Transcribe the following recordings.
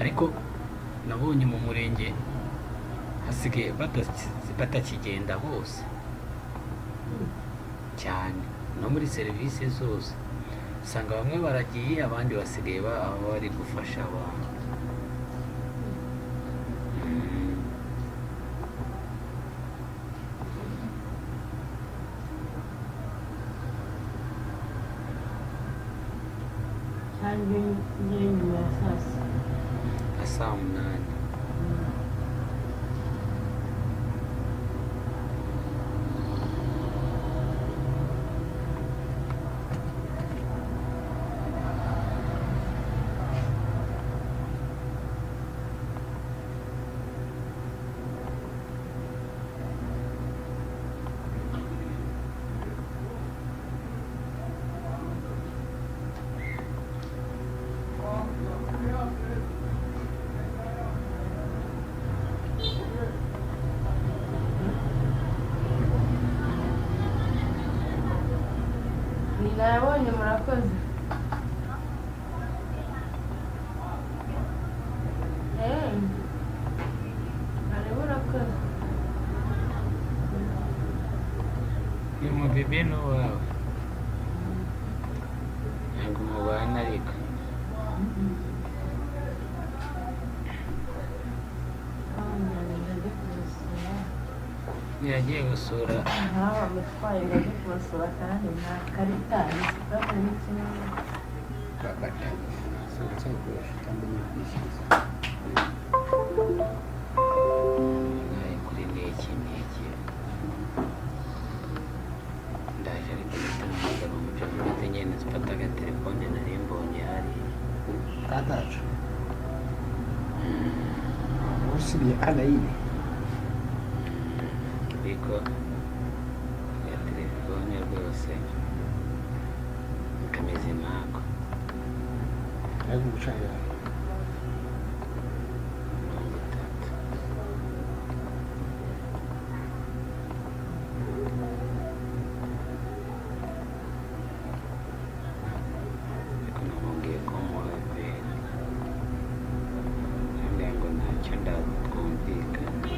Ariko nabonye mu murenge hasigaye batakigenda bose cyane, no muri serivisi zose usanga bamwe baragiye, abandi basigaye bari gufasha abantu. Cyangwa ngere nyuma ya saa sita. Nka saa 8. Nayabonye, murakoze. Eh, hariho, urakoze. Uyu mubebe ni uwawe, ntabwo mubana ariko. Ajya kubasura. Yagiye gusura. Nkaho bamutwaye ngo ajye kubasura kandi nta karita ni n'ikimwe. Nawe kuri niki niki ndaje, ariko mpita umuco mfite, ngenda mfata agatelefone nari mbonye hariya. Katacu usubiye anayine. Ariko agatelefone rwose kameze nkako. Ariko gucanira. 30. Ariko namubwiye ko muhobera, arambwira ngo ntacyo, ndaza twumvikana.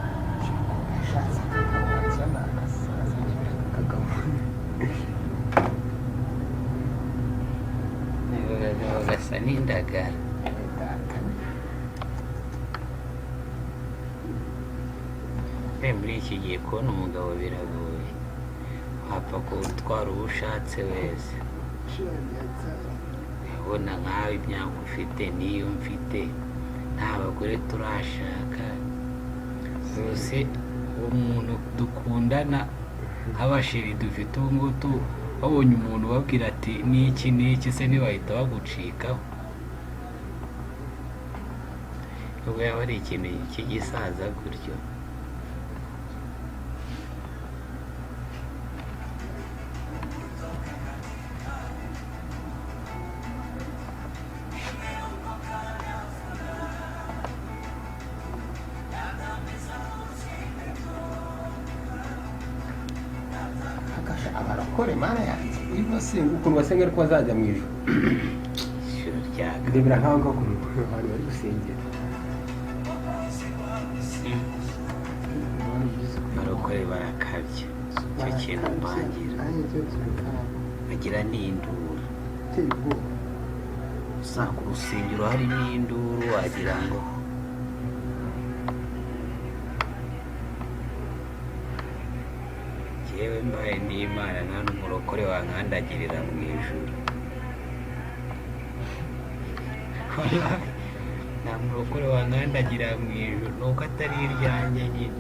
Ashatse akagabo akasaza akagabo. Akagabo gasa n'indagara. Data. Muri iki gihe kubona umugabo biragoye, wapfa gutwara uwo ushatse wese. Urabona nkawe imyaka ufite n'iyo mfite, nta bagore turashaka rwose. Umuntu dukundana nk'abasheri dufite ubu ngubu, babonye umuntu ubabwira ati n'iki n'iki se, ntibahita bagucikaho? Ubwo yaba ari ikintu cy'igisaza gutyo. Abarokore, Mana yanjye, iyo basenga ukuntu basenga, ariko bazajya mu ijuru. Ijoro ryaga. Ndebera nk'aho ngaho ukuntu abantu bari gusengera. Abarokore barakabya, icyo kintu mbangira. Nanjye icyo kintu ntabwo. Bagira n'induru. Iteye ubwoba. Usanga ku rusengero harimo induru, wagira ngo jyewe mbaye n'Imana, nta n'umurokore wankandagirira mu ijuru. Wallahi, nta murokore wankandagirira mu ijuru, nuko atari iryanjye nyine.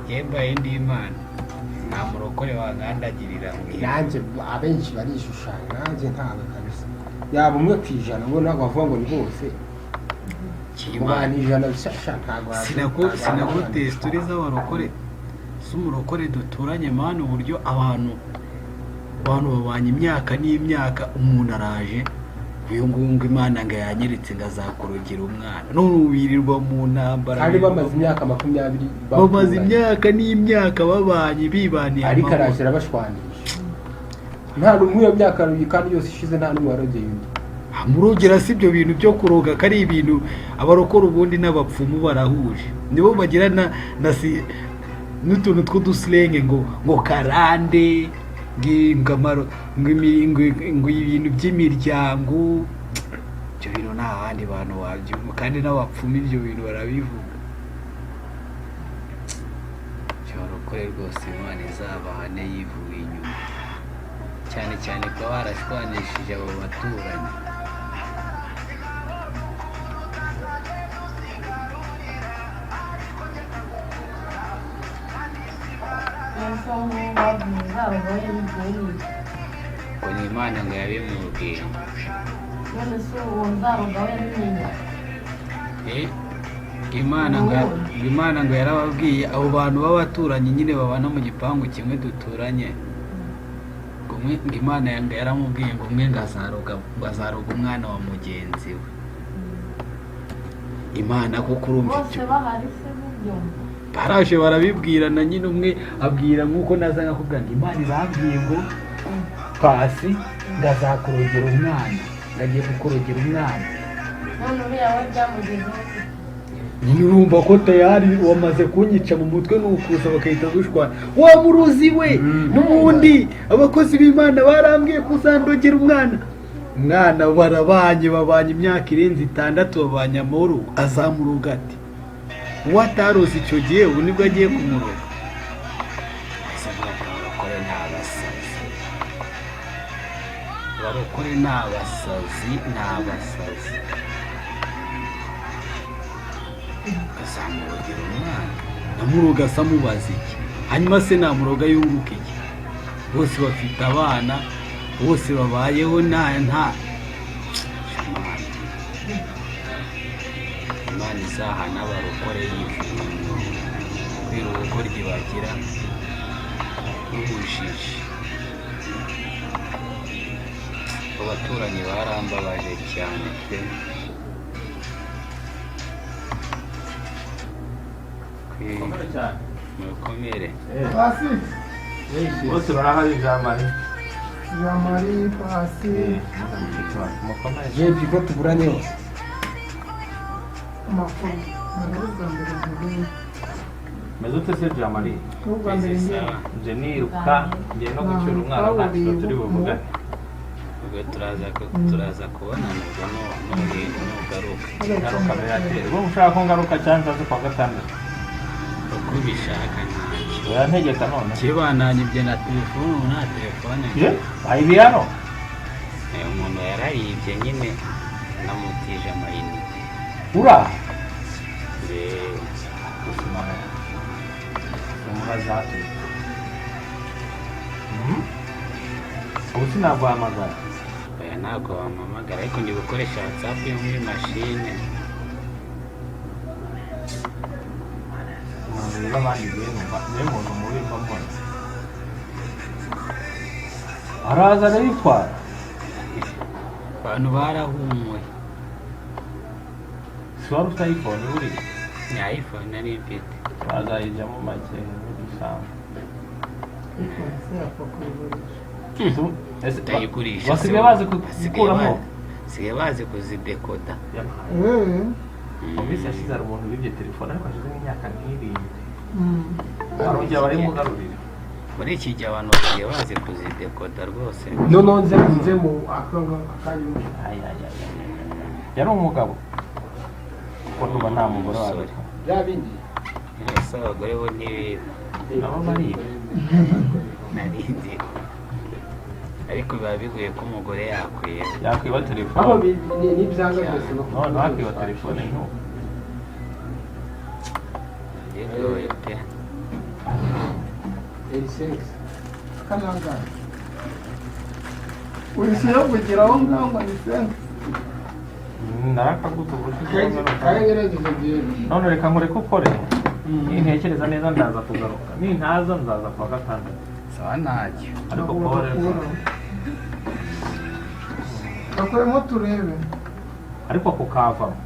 Jyewe mbaye ndi Imana, nta murokore wankandagirira mu ijuru. Nanjye abenshi barishushanya, nanjye ntawe kabisa. Yaba 1% ubona bavuga ngo ni bose mu bantu 100 bishasha, ntabwo Sinaguteye story z'abarokore z'umurokore duturanye, man. Uburyo abantu babanye imyaka n'imyaka, umuntu araje uyu nguyu ngo Imana ngo yanyeretse ngo azakurogera umwana, none ubu birirwa mu ntambara. Kandi bamaze imyaka 20 bamaze baturanye. Imyaka n'imyaka babanye, bibaniye Ariko amahoro. araje arabashwanisha. Nta n'umwe iyo myaka kandi yose ishize, nta n'umwe warogeye undi. Murogera si ibyo bintu byo kuroga ko ari ibintu abarokora, ubundi n'abapfumu barahuje, nibo bagira na si n'utuntu tw'udusilenge ngo karande, ngo amaro, ngo ibintu by'imiryango. Ibyo bintu nta handi bantu wabyumva, kandi n'abapfumu ibyo bintu barabivuga. Ibyo barokore rwose, Imana izabahane yivuye inyuma, cyane cyane kuba barashwanishije abo baturanyi. None se ubu ngubu bavuye barogoye bitewe n'iki? Ngo ni Imana ngo yabimubwiye. None se uwo nzaroga we yabimenye? Eh, Imana ngo yarababwiye abo bantu b'abaturanyi nyine babana mu gipangu kimwe duturanye, ngo umwe, ngo Imana ngo yaramubwiye ngo umwe ngo azaroga umwana wa mugenzi we. Imana kuko urumva Bose ibyo bahari se mubyumva? Baraje barabibwirana nyine, umwe abwira nk'uko naza nkakubwira ngo Imana irambwiye ngo Pasi ngo azakurogera umwana, ngo agiye kukurogera umwana. None uriya we byamugezeho gute? Nyine urumva ko tayari wamaze kunyica mu mutwe, ni ukuza bagahita dushwana wa muruzi we. N'ubundi abakozi b'Imana barambwiye kuzandogera umwana. Umwana barabanye, babanye imyaka irenze 6, babanye amahoro, azamuroga ati uwo ataroze icyo gihe, ubu nibwo agiye kumuroga. Ese avuga ko abarokore ni abasazi? Abarokore ni abasazi, ni abasazi. Azamurogera umwana, namuroga asa amubaza iki? Hanyuma se namuroga yunguka iki? Bose bafite abana, bose babayeho, nta Imana. Imana izahana abarokore yivuye inyuma kubera ubugoryi bagira n'ubujiji. Abaturanyi barambabaje cyane pe. Cyane. Mukomere. Pasi. Bose barahari, Jean Marie. Jean Marie, Pasi. Mukomere. Yewe, ko tuburanye hose. Amakuru ntabwo ari ubwa mbere duhuye. Meze ute se, Jean Marie? Ni ubwa mbere Meze ngiye. sawa. Nje niruka ngiye no gucyura umwana, nta kintu turi buvugane. Ubwo turaza kubonana ubwo nugaruka. Ngaruka biratera ubwo ushaka ko ngaruka cyangwa nzaze kuwa gatandatu? Uko ubishaka, ntacyo. Urantegeka none. Kibananyibye na telefone, ubu nta telefone. Ye ayibi hano. Umuntu yarayibye nyine, namutije amayinite. Uraha. Eh, Umura zatuje ubu sinaguhamagara. Oya, ntabwo wampamagara, ariko ndi gukoresha WhatsApp yo muri mashine. Umuntu rero abandi numva niwe muntu mubi mba mbona araza arayitwara. Abantu barahumuye. Si wari ufite iPhone buriya? Ni iPhone nari mfite. Bazayijyamo make nk'ibisanzwe. Ariko se yapfa kuyigurisha? Utayigurisha. Basigaye bazi gukuramo. Basigaye bazi kuzidekoda. Eh. Mu minsi yashize hari umuntu wibye telefone, ariko hashize nk'imyaka nk'irindwi. Mm. Barongera barayimugarurira. Muri iki gihe abantu basigaye bazi kuzidekoda rwose. Noneho nze mu akanyuma. Ay, ay, ay, ay, ay. Yari umugabo, kuko ndumva nta mugore wabikora. Bya bindi. Ese abagore bo ntibiba? Nabo bariba. Narinzi, ariko biba bigoye ko umugore yakwiba. Yakwiba Aho telefone. n'ibyanga byose no None wakwiba telefone ntu Bigoye pe. Erisensi. Kananga wishyira kugira aho ngaho ngo ni sense. Narakaguze ubushize. Kagerageza byeri. None reka nkureke ukore. Nintekereza neza ndaza kugaruka, nintaza nzaza kuwa gatandatu. Sawa, ntacyo. Ariko pole. Gakuremo turebe. Ariko ako kavamo,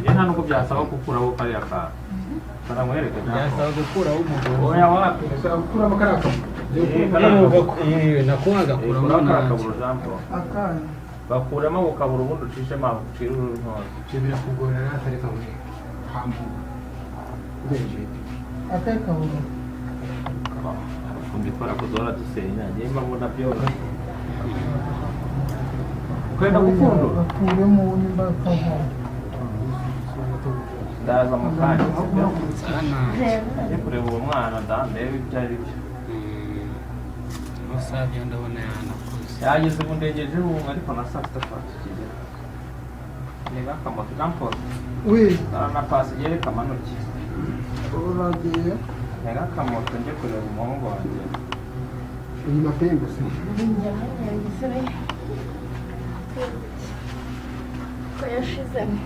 njye nta nubwo byasaba gukuraho kariya kantu, baramwereka. Byasaba gukuraho umugore. Oya, wapi. Gukuramo kariya kabuye. Eh, Nako wagakuramo. kuraho kariya Ntacyo. kaburo, Jean Paul. Akanya. Bakuramo ako kaburo, ubundi ucishemo aho ucire uruntozi. Ibyo birakugora rero, reka nkwereke hambuka ugereje. Akahe kaburo? Ukuntu ikora kuzora dusenya, njye mba mbona byoroshye kwenda gupfundura. Gakuremo nimba kavamo. Ndaza mu kanya, sibyo? Sawa, ntacyo. Njye kureba uwo mwana da, ndebe ibyo ari byo. Umusabyo ndabona yanakuze. Yageze ubu, ndegeje ubu, ariko na saa sita twaba tukigera. Niba akamoto, Jean Paul. Wi. Na pasi yereka amanuke. Uragiye. Ntega akamoto njye kureba umuhungu wanjye. Iyi mapembe se? Ko yashizemo.